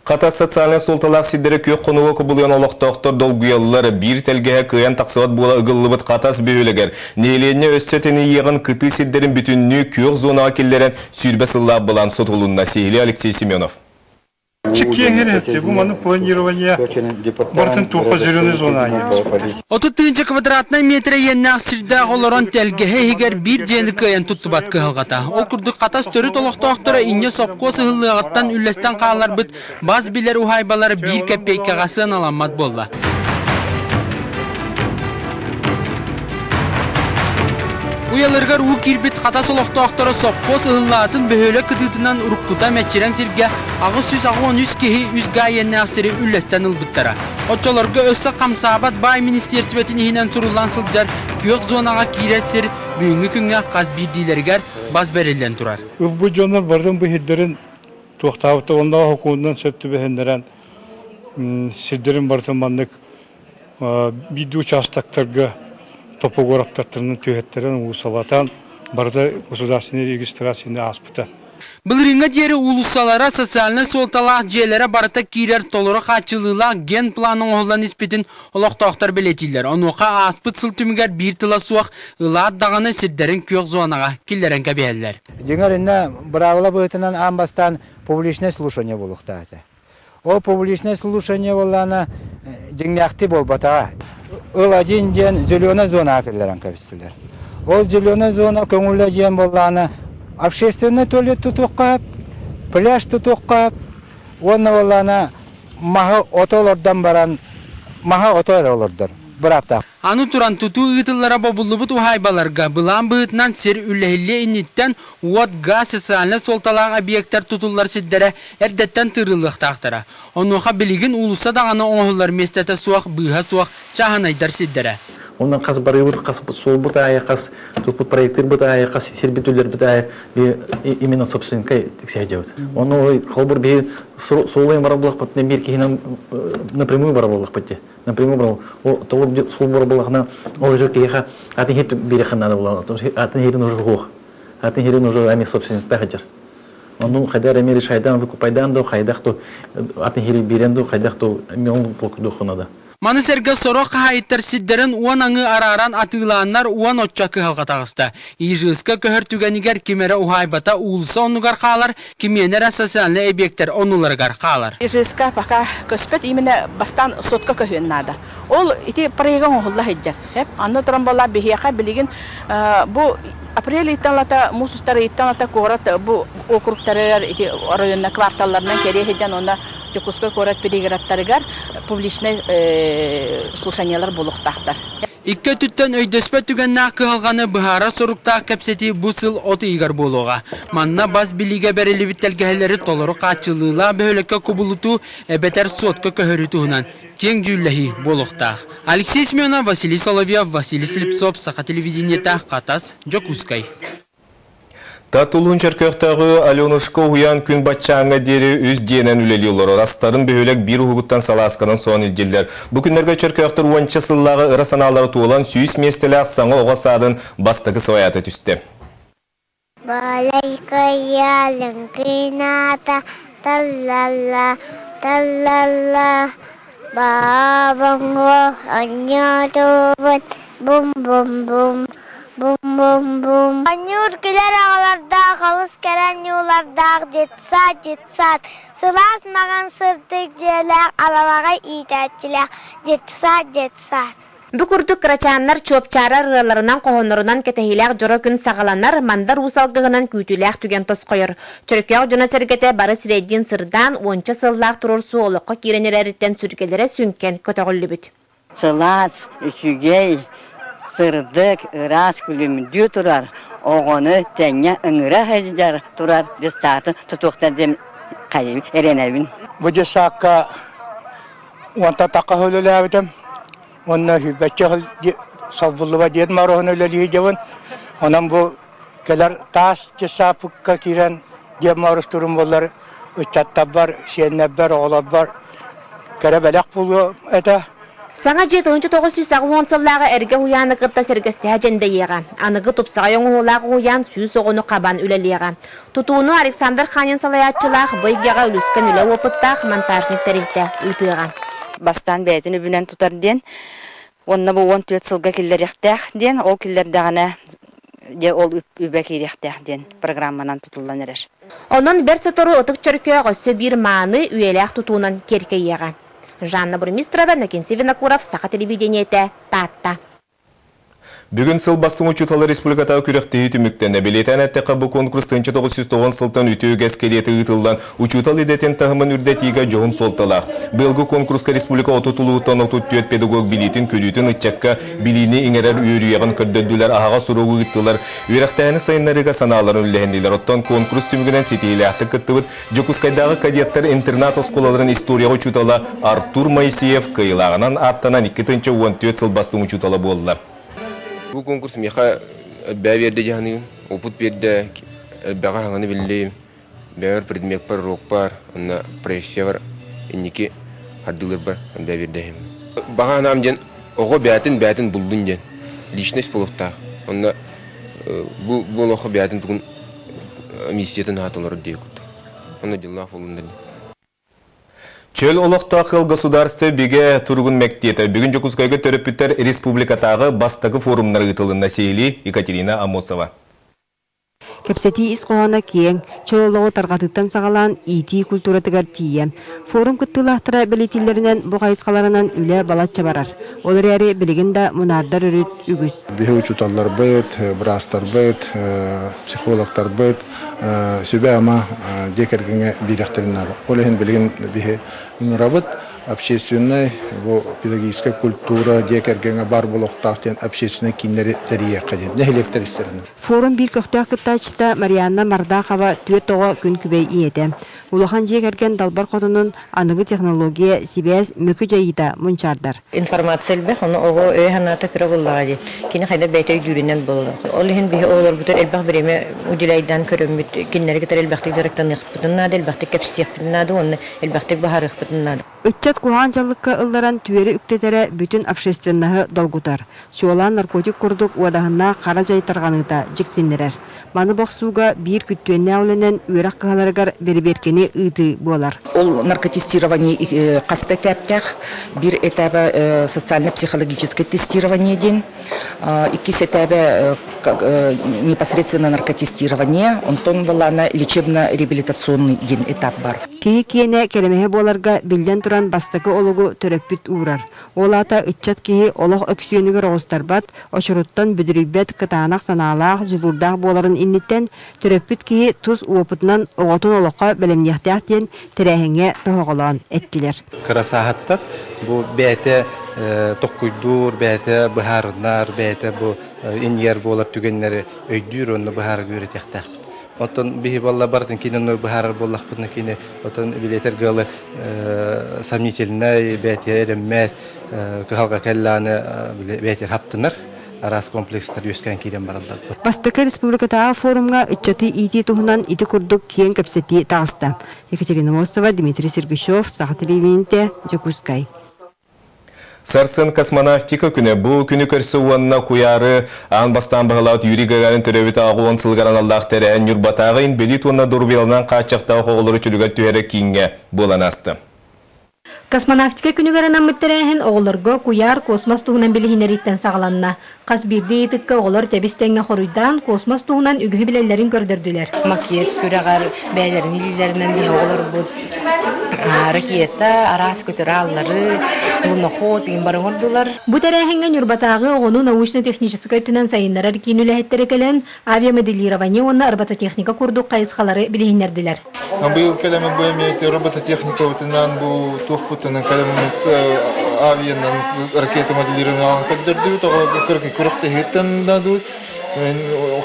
Хатас социальнай суолталаах сирдэрэ күөх хонууга кубулуйан олохтоохтор долгуйаллар. Биир тэлгэһэ кыайан тахсыбат буола ыгыллыбыт Хатас бөһүөлэгэр нэһилиэнньэ өссө тэнийиэҕин кытыы сирдэрин бүтүннүү күөх зонаҕа киллэрэн 20 сыллаах былаан сотулунна. Сиһилии Алексей Семенов. Чиккиэҥэр бу маны планирование барытын туохха зеленый зона. 30 тыһыынча квадратнай метр иэннээх сирдээх олорон тэлгэһэ иһигэр биир дьиэни кыайан туттубат кыһалҕата. Ол курдук Хатас төрүт олохтоохторо инньэ сопхуос ыһыллыаҕыттан үллэстэн хаалларбыт бас билэр уһаайбалара биир кэппиэйкэҕэ сыаналаммат буолла. Уйаларыгар уу киирбит Хатас олохтоохторо сопхуос ыһыллаатын бөһүөлэк кытыытынан уруккута мэччирэҥ сиргэ 883 киһи үс гаа иэннээх сири үллэстэн ылбыттара. Оччолорго өссө хамсаабат баай министиэристибэтин иһинэн суруллан сылдьар күөх зонаҕа киирэр сир бүгүҥҥү күҥҥэ хас биирдиилэригэр бас бэриллэн турар. Ылбыт дьоннор бардын бу сирдэрин туохтаабыта оннооҕо сокуонунан сөп түбэһиннэрэн сирдэрин барытын маннык биирдии учаастактарга топографтарынан түһэттэрэн уулуссалатан барыта государственнай регистрацияны ааспыта. Былырыыҥҥа диэри уулуссалара социальнай суолталаах дьиэлэрэ барыта киирэр толору хааччыллыылаах генплан оҥоһуллан испитин олохтоохтор бэлиэтииллэр. Онуоха ааспыт сыл түмүгэр биир тыла суох ылаат даҕаны сирдэрин күөх зонаҕа киллэрэн кэбиһэллэр. Дьиҥэр иннэ быраабыла быһыытынан аан бастаан публичное слушание буолуохтаах этэ. Ол публичное слушание буоллаҕына дьиҥнээхтии буолбатаҕа. Ыл один диэн зеленая зонаҕа киллэрэн кэбистилэр. Ол зеленая зона көҥүлэ диэн буоллаҕына общественный туалет тутуохха сөп, пляж тутуохха сөп уонна буоллаҕына маһы ото олордон баран маһы ото эрэ олордор бырааптаах. Аны туран тутуу ыытыллара бобуллубут уһаайбаларга былаан быһыытынан сир үллэһиллиэ инниттэн уот, газ, социальнай суолталаах объектар тутуллар сирдэрэ эрдэттэн тыырыллыахтаахтара. Онуоха билигин уулусса даҕаны оҥоһуллар миэстэтэ суох, быыһа суох чааһынайдар сирдэрэ. Онон хас барыыбыт, хас суолбут аайы, хас туппут проектырбыт аайы, хас сирбит үллэрбит аайы именно собственникай тиксэһдьэбит. Онно холбур биһи суолуйан барар буоллахпыт, биир киһинэн напрямую барар буоллахпыт дии. Напрямую барар. Ол суол барар буоллахына, ол уже киһиэхэ атын хит биэрэххэ наада буолла. Атын хитин уже суох. Атын хитин уже ами собственникта хадьар. Онну хайдар эми решайдан выкупайдан до хайдах то атын хири биэрэн до хайдах то эми ол толкуйдуоххунада. Маны сэргэ сорох хаһаайыттар сирдэрин уон аҥыы арааран атыылааннар уон оччо кыһалҕа таҕыста. Ижевскэ көһөр түгэнигэр ким эрэ уһаайбата уулусса оннугар хаалар, кимиэнэ эрэ социальнай эбиэктэр оннуларыгар хаалар. Ижевска пока көспөт, именно бастаан сотка көһүөн наада. Ол ити проега оҥоһулла сылдьар. Анны туран буолла биһиэхэ билигин бу апрель ыйтан лата муус устар ыйыттан лата куорат бу округтарыгар ити оройуонна кварталларынан кэриэ сылдьан уонна Дьокуускай куорат пригородтарыгар публичнай слушаниелар буолуохтаахтар. Икки өттүттэн өйдөспөт түгэннээх кыһалҕаны быһаарар соруктаах кэпсэтии бу сыл от ыйыгар буолуоҕа. Манна бас билиигэ бэриллибит тэлгэһэлэри толору хааччыллыылаах бөһүөлэккэ кубулутуу эбэтэр суотка көһөрүү туһунан киэҥ дьүүллэһии буолуохтаах. Алексей Семенов, Василий Соловьев, Василий Слепцов, Саха телевидениета, Хатас, Дьокуускай. Татулуун Чөркөөхтөөҕү Аленушка уһуйаан күн баччааҥҥа диэри үс дьиэнэн үлэлии олорор. Астарын бөһүөлэк биир уһугуттан салаасканан соһон илдьиллэр. Бу күннэргэ Чөркөөхтөр уонча сыллааҕы ыра санаалара туолан 100 миэстэлээх саҥа оҕо саадын бастакы сваята түстэ. Балайкая лыҥкынаата таллалла, таллалла, баабаҥҥа анньаатыбыт бум-бум-бум, бум-бум-бум. Анньуур күлэр оҕолордоох, олус кэрэ анньуулардаах детсад, детсад, сылаас маҥан сырдык дьиэлээх, алабаҕай иитээччилээх детсад, детсад. Бу курдук кырачааннар чуопчаарар ырыаларынан, хоһооннорунан кэтэһиилээх дьоро күн саҕаланар, Мандар Уус алгыһынан күүтүүлээх түгэн тосхойор. Чөркөөх дьоно-сэргэтэ бары сирэйдиин сырдаан, уонча сыллаах туруорсуу олоххо киирэн эрэриттэн сүргэлэрэ сүҥкэн көтөҕүллүбүт. Сылаас, үчүгэй, сырдык, ыраас күлүмдүү турар, оҕону тэҥҥэ ыҥыра сылдьар турар дьыссааты тутуохтар диэн хайыы эрэнэбин. Бу дьыссаакка уонтан тахха үлэлээбитим. Уонна сүүрбэччэ сыл солбуллуба диэн мороһун үлэлии дьабын. Онон бу кэлэр таас дьыссааппыкка киирэн Дед Мороз турун буоллар ыччаттарбар, сиэннэрбэр, оҕолорбор кэрэ бэлэх буолуо этэ. Саҥа дьиэ 1980 сыллааҕы эргэ уһуйааны кытта сэргэстэһэ дьэндэйиэҕэ. Аныгы тупсаҕай оҥоһуулаах уһуйаан 100 оҕону хабан үлэлиэҕэ. Тутууну Александр Ханин салайааччылаах бу эйгэҕэ үлүскэн үлэ уопуттаах монтажник тэрилтэ ыытыаҕа. Бастаан бэйэтин үбүнэн тутар диэн уонна бу 14 сылга киллэриэхтээх диэн, ол киллэрдэҕинэ дьэ ол үбэ киириэхтээх диэн программанан тутуллан эрэр. Онон бэрт сотору Ытык Чөркөөх өссө биир мааны, үйэлээх тутуунан киэркэйиэҕэ. Жанна Бурмистрова, Накинси Винокуров, Саха телевидениетэ, Таатта. Бүгүн сыл бастыҥ учуутала республикатааҕы күрэхтэһии түмүктэннэ. Бэлиэтээн эттэххэ, бу конкурс 1990 сылтан үтүө үгэс кэриэтэ ыытыллан, учуутал идэтин таһымын үрдэтиигэ дьоһун суолталаах. Быйылгы конкурска республика 30 улууһуттан 34 педагог билиитин-көрүүтүн ыччакка билиини иҥэрэр үөрүйэҕин көрдөрдүлэр, аһаҕас уруогу ыыттылар, үөрэхтээһини сайыннарыыга санааларын үллэһиннилэр. Оттон конкурс түмүгүнэн ситиһиилээхтик кыттыбыт Дьокуускайдааҕы кадеттар интернат-оскуолаларын историяҕа учуутала Артур Моисеев кыайыылааҕынан ааттанан 2014 сыл бастыҥ учуутала буолла. Бу конкурс миэхэ элбэҕи биэрдэ дьаһаныым, опыт биэрдэ, элбэҕи хаҥаны биллим, бэйэбэр предмеппэр, урокпар, онно профессиябар инники хардыыларбар элбэҕи биэрдэ Баҕа санаам диэн оҕо бэйэтин бэйэтин буллун диэн, личность буолуохтаах. Онно бу бу олоххо бэйэтин тугун миссиятын аата олорор диye курдук. Онно дьоллоох буоллуннар диэн. Чөл олохтоох ыал государство бигэ туругун мэктиэтэ. Бүгүн Дьокуускайга төрөппүттэр республикатааҕы бастакы форумнар ыытылынна сиһилии Екатерина Амосова. Кэпсэтии ис хоһооно киэҥ, чөл олоҕу тарҕатыыттан саҕалаан иитии культуратыгар тиийэ. Форум кыттыылаахтара бэлиэтииллэринэн бу хайысхаларынан үлэ балачча барар. Ол эрээри билигин да мунаардар өрүт үгүс. Биһи учууталларбыт, быраастарбыт, психологтарбыт сүбэ-ама дьиэ кэргэҥҥэ биэриэхтэрин наада. Ол иһин билигин биһи ыҥырабыт общественнай бу педагогическай культура дьиэ кэргэҥҥэ баар буолуохтаах диэн общественнай кииннэри тэрийиэххэ диэн нэһилиэктэр истэринэн. Форум биир көхтөөх кыттааччыта Марианна Мардахова түөрт оҕо күн күбэй ийэтэ. Улахан дьиэ кэргэн далбар хотунун аныгы технология, сибээс мөкү дьайыыта мунчаардар. Информация элбэх, ону оҕо өйө-санаата кыра буоллаҕа дии. Кини хайда бэйэтэ өйдүүрүнэн буолар. Ол иһин биһи оҕолорбутугар элбэх бириэмэ уделяйдаан көрөммүт, кинилэри кытары элбэхтик дьарыктаныахпытын наада, элбэхтик кэпсэтиэхпитин наада уонна элбэхтик быһаарыахпытын наада. Ыччат куһаҕан дьаллыкка ылларан түөрэ үктэтэрэ бүтүн общественноһы долгутар. Чуолаан наркотик курдук уодаһыннаах хара дьай тарҕаныыта дьиксиннэрэр. Маны бохсууга биир күттүөннээх үлэнэн үөрэх кыһаларыгар бэрэбиэркэни ыытыы буолар. Ол наркотестирование хас да этаптээх. Биир этаба социально-психологическое тестирование диэн. Иккис этабэ непосредственно наркотестирование, онтон былаана лечебно-реабилитационный диэн этап бар. Киһи киэнэ кэрэмэһэ буоларга биллэн туран бастакы олугу төрөппүт уурар. Ол аата ыччат киһи олох өксүөнүгэр оҕустарбат, очуруттан бүдүрүйбэт кытаанах санаалаах, дьулуурдаах буоларын инниттэн төрөппүт киһи тус уопутунан оҕотун олоххо бэлэмниэхтээх диэн тэрээһиҥҥэ тоһоҕолоон эттилэр. Кыра сааһыттан бу бэйэтэ токкуйдуур, бэйэтэ быһаарынар, бэйэтэ бу иннигэр буолар түгэннэри өйдүүр уонна быһаарарга үөрэтиэхтээхпит. Оттон биһи буолла барытын кини быһаарар буоллахпытына кини отон билиэтэр гыалы сомнительнай бэйэтигэр эрэммэт кыһалҕа кэллэҕинэ бэйэтигэр хаптынар араас комплекстар үөскээн киирэн бараллар. Бастакы республикатааҕы форумҥа ыччаты иитии туһунан ити курдук киэҥ кэпсэтии таҕыста. Екатерина Мосова, Дмитрий Сергучев, Саха телевидениетэ, Дьокуускай. Сарсын космонавтика күнэ. Бу күнү көрсө уонна куйаары аан бастаан баһылаабыт Юрий Гагарин төрөөбүт 80 сылыгар аналлаах тэрээһин Ньурбатааҕы инбэлиит уонна доруобуйаланан хааччахтаах оҕолору чөлүгэр түһэрэр кииҥҥэ буолан ааста. Космонавтика күнүгэр анаммыт тэрээһин оҕолорго куйаар космос туһунан билиһиннэрииттэн саҕаланна. Хас биирдии ыйытыкка оҕолор тэбис-тэҥҥэ хоруйдаан космос туһунан үгүһү билэллэрин көрдөрдүлэр. Макет күрэҕэр бэйэлэрин илиилэринэн биһи оҕолорбут ракета, араас көтөр ааллары, луноход игин бары оҥордулар. Бу тэрээһиҥҥэ Ньурбатааҕы оҕону научно-техническэй өттүнэн сайыннарар киин үлэһиттэрэ кэлэн авиамоделирование уонна робототехника курдук хайысхалары билиһиннэрдилэр. Быйыл кэлэммит бу эмиэ робототехникабытынан бу туохпутунан кэлэммит авианан ракета моделированиеҕа көрдөрдүбүт оҕолорго күрэхтэһииттэн да дуу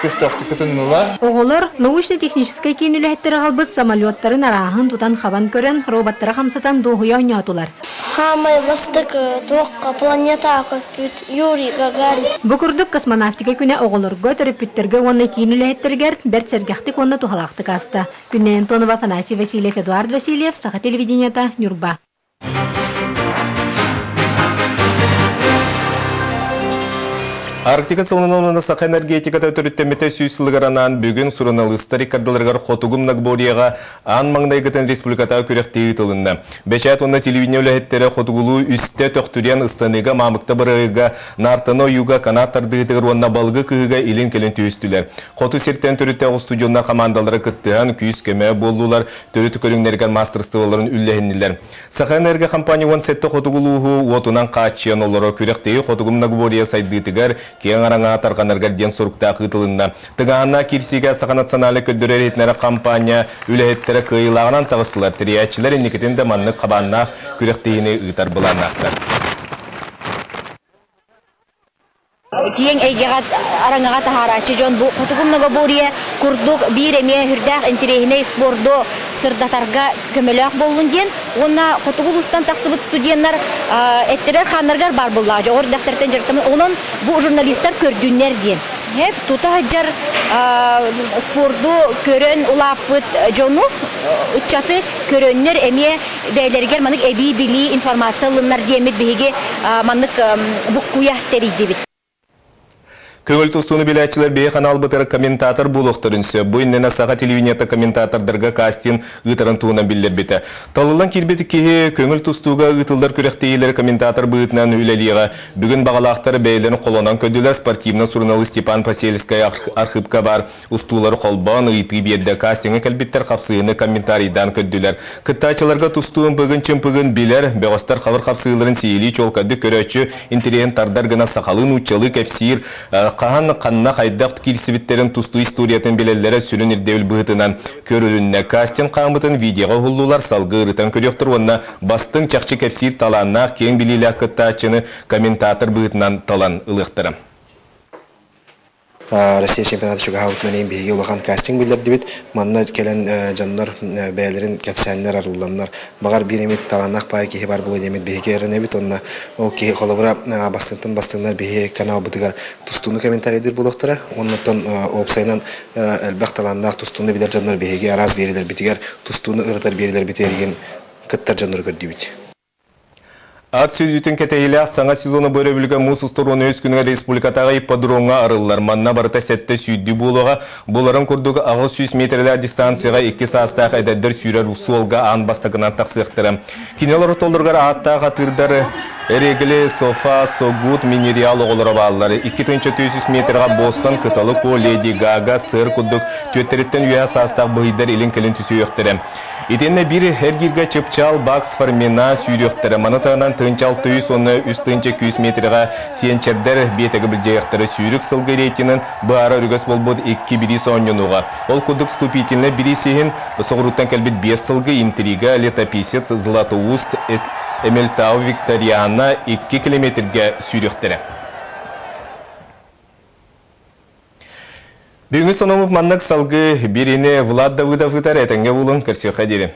көхтөөхтүк кытыннылар. Оҕолор научно-техническэй киин үлэһиттэрэ аҕалбыт самолеттарын арааһын тутан-хабан көрөн, роботтары хамсатан дуоһуйа оонньоотулар. Хаамай бастакы туохха планетаҕа көппүт Юрий Гагарин. Бу курдук космонавтика күнэ оҕолорго, төрөппүттэргэ уонна киин үлэһиттэригэр бэрт сэргэхтик уонна туһалаахтык ааста. Күннэй Антонова, Афанасий Васильев, Эдуард Васильев, Саха телевидениета, Ньурба. Арктика сылынан уонна саха энергетиката төрүттэммитэ сүүс сылыгар анаан бүгүн суруналыыстар иккардыларыгар Хотугу многоборьеҕа аан маҥнайгытын республикатааҕы күрэхтэһии ыытылынна. Бэчээт уонна телевидение үлэһиттэрэ хотугулуу үстэ төхтүрүйэн ыстаныыга, маамыкта бырайыга, наартаны ойууга, канат тардыытыгар уонна балыгы кыһыыга илин-кэлин түһүстүлэр. Хоту сиртэн төрүттээх устудьуоннар хамаандалара кыттыһан күүс-көмө буоллулар, төрүт көрүҥнэригэр маастарыстыбаларын үллэһиннилэр. Сахаэнерго компания 17 хотугу улууһу уотунан хааччыйан олорор күрэхтэһии Хотугу многоборье сайдыытыгар, киэҥ араҥаҕа тарҕанарыгар диэн суруктаах ыытылынна. Тыҥааһыннаах киирсиигэ Саха национальнай көрдөрөр иһитиннэрэр компания үлэһиттэрэ кыайыылааҕынан таҕыстылар. Тэрийээччилэр инникитин да маннык хабааннаах күрэхтэһиини ыытар былааннаахтар. Киэҥ эйгэҕэ араҥаҕа таһаарааччы дьон бу Хотугу многоборье курдук биир эмиэ сүрдээх интэриэһинэй спорду сырдатарга көмөлөөх буоллун диэн уонна хотугу улуустан тахсыбыт студеннар эттэрэр-хааннарыгар баар буоллаҕа дьоҕур дэхтэртэн дьарыктаммыт онон бу журналистар көрдүннэр диэн тута сылдьар спорду көрөн улааппыт дьону ыччаты көрөннөр эмиэ бэйэлэригэр маннык эбии билии информация ыллыннар диэммит биһиги маннык буккуйа тэрийдибит. Көҥүл тустууну билээччилэр биһи ханаалбытыгар комментатор буолуохтарын сөп. Бу иннинэ Саха телевидениета комментатордарга кастинг ыытарын туһунан биллэрбитэ. Талыллан киирбит киһи көҥүл тустууга ыытыллар күрэхтэһиилэри комментатор быһыытынан үлэлиэҕэ. Бүгүн баҕалаахтар бэйэлэрин холонон көрдүлэр. Спортивнай суруналыыс Степан Посельскай архыыпка баар Устуулары холбоон ыйытыы биэрдэ, кастиҥҥа кэлбиттэр хапсыһыыны комментарийдаан көрдүлэр. Кыттааччыларга тустуу ымпыгын-чымпыгын билэр, бөҕөстөр хабыр хапсыһыыларын сиһилии чуолкайдык көрөөччү интэриэһин тардар гына сахалыы-нууччалыы кэпсиир, хаһан, ханна, хайдах киирсибиттэрин тустуу историятын билэллэрэ сүрүн ирдэбил быһыытынан көрүлүннэ. Кастинг хааммытын видеоҕа уһуллулар, салгыы ырытан көрүөхтэр уонна бастыҥ чахчы кэпсиир талааннаах, киэҥ билиилээх кыттааччыны комментатор быһыытынан талан ылыахтара. Россия чемпионата чугаһаабытынан иһин биһиги улахан кастинг биллэрдибит. Манна кэлэн дьоннор бэйэлэрин кэпсээннэр арылланнар, баҕар биир эмит талааннаах баай киһи бар буолуо диэммит биһиги эрэнэбит. Онно ол киһи холобура бастыҥтан бастыҥнар биһиги каналбытыгар тустууну комментарийдыыр буолуохтара. Оннуттан уопсайынан элбэх талааннаах тустууну билэр дьоннор биһиги араас биэриилэрбитигэр тустууну ырытар биэриилэрбитигэр игин кыттар дьоннору көрдүүбүт. Ат сүүрүүтүн кэтэһиилээх саҥа сезона бу өрөбүлгэ муус устар 13 күнүгэр республикатааҕы ипподромҥа арыллар. Манна барыта сэттэ сүүрдүү буолуоҕа. Буларын курдук 800 миэтэрэлээх дистанцияҕа икки саастаах эдэрдэр сүүрэр суолга аан бастакынан тахсыахтара. Кинилэр ортолоругар ааттаах атыырдар Регли, Софа, Согут, Минериал оҕолоро бааллар. 2400 миэтэрэҕэ Бостон, Кыталык О, Леди Гага, Сыр курдук түөттэриттэн үөһэ саастаах быһыйдар илин-кэлин түсүһүөхтэрэ. Итиннэ биир эргииргэ чыпчаал Бакс Фармина сүүрүөхтэрэ. Маны таһынан 1600 уонна 3 күүс метрэҕэ сиэнчэрдэр биэтэги былдьайыахтара сүүрүк сылгы рейтинин быһаара өрүгэс буолбут икки бириис оонньонуоҕа. Ол курдук вступительнай бириис иһин соҕурууттан кэлбит биэс сылгы Интрига, Летописец, Златоуст, Эмельтау, Викториана 2 километргэ сүүрүөхтэрэ. Бүгүҥҥү сонуммут маннык салгыы бириини Влад Давыдов ыытар этэҥҥэ буолун көрсүөххэ диэри.